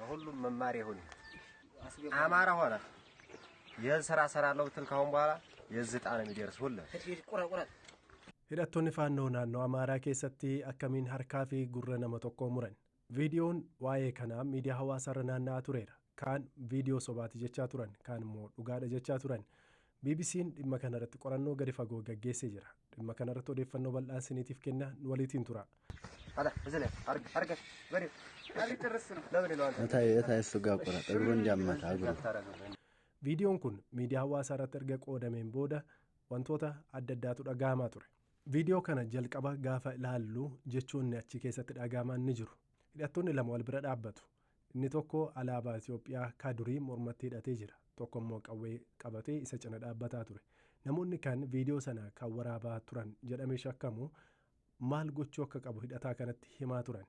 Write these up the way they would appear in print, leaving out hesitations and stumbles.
ለሁሉም መማሪያ ይሁን። አማራ ሆነ ይህን ስራ እሰራለሁ ብትል ካሁን በኋላ የዚህ ዕጣ ነው የሚደርስ ሁሉ። Hidhattoonni Faannoo naannoo Amaaraa keessatti akkamiin harkaa fi gurra nama tokkoo muran? Viidiyoon waa'ee kanaa miidiyaa hawaasaarra naanna'aa tureera. Kaan viidiyoo sobaati jechaa turan, kaan immoo dhugaadha jechaa turan. BBC'n dhimma kanarratti qorannoo gadi fagoo gaggeessee jira. Dhimma kanarratti odeeffannoo bal'aan siniitiif kenna, nu waliitiin tura. እታይ እሱ ጋር ቁረጥ፣ እግሩ እንዲያመታ እግሩ። Viidiyoon kun miidiyaa hawaasaa irratti erga qoodameen booda wantoota adda addaatu dhaga'amaa ture. Viidiyoo kana jalqaba gaafa ilaallu jechoonni achi keessatti dhaga'aman ni jiru. Hidhattoonni lama wal bira dhaabbatu. Inni tokko alaabaa Itoophiyaa ka durii mormatti hidhatee jira. Tokko immoo qawwee qabatee isa cina dhaabbataa ture. Namoonni kan viidiyoo sana kan waraabaa turan jedhamee shakkamu maal gochuu akka qabu hidhataa kanatti himaa turan.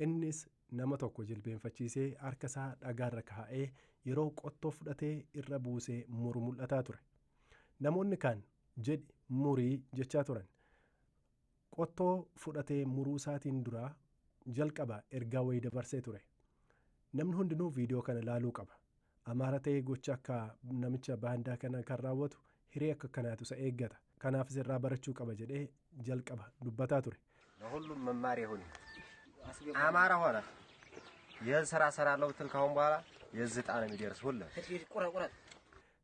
Innis nama tokko jilbeenfachiisee harka isaa dhagaarra kaa'ee yeroo qottoo fudhatee irra buusee muru mul'ataa ture. Namoonni kaan jedhi murii jechaa turan. Qottoo fudhatee muruu isaatiin duraa jalqaba ergaa wayii dabarsee ture. Namni hundinuu viidiyoo kana ilaaluu qaba. Amaara ta'ee gocha akka namicha baandaa kana kan raawwatu hiree akka kanaatu isa eeggata. Kanaafis irraa barachuu qaba jedhee jalqaba dubbataa ture. ለሁሉም መማሪያ ይሁን። አማራ ሆነ ይህን ስራ እሰራለሁ ብትል ካሁን በኋላ የዚህ ዕጣ ነው የሚደርስ ሁሉ።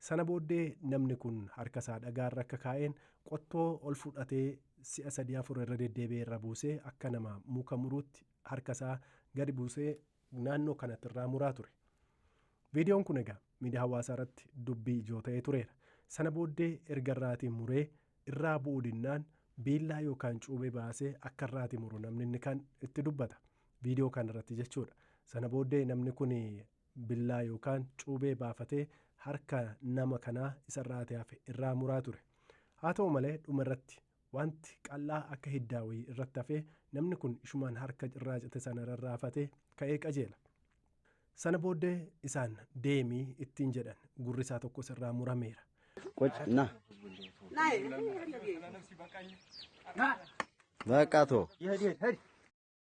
Sana booddee namni kun harka isaa dhagaarra akka kaa'een qottoo ol fudhatee si'a sadii afur irra deddeebi'ee irra buusee akka nama muka muruutti harka isaa gadi buusee naannoo kanatti irraa muraa ture. Viidiyoon kun egaa miidiyaa hawaasaa irratti dubbii ijoo ta'ee tureera. Sana booddee erga irraatii muree irraa bu'uu dinnaan biillaa yookaan cuubee baasee akka irraatii muru namni inni kan itti dubbata. Viidiyoo kana irratti jechuudha. Sana booddee namni kun billaa yookaan cuubee baafatee harka nama kanaa isa irraatii hafe irraa muraa ture. Haa ta'u malee, dhuma irratti wanti qal'aa akka hiddaa wayii irratti hafee namni kun ishumaan harka irraa cite sana rarraafatee ka'ee qajeela. Sana booddee isaan deemii ittiin jedhan, gurri isaa tokkos irraa murameera. ቁጭ ና፣ በቃ ቶ ይሄድ ይሄድ ሂድ።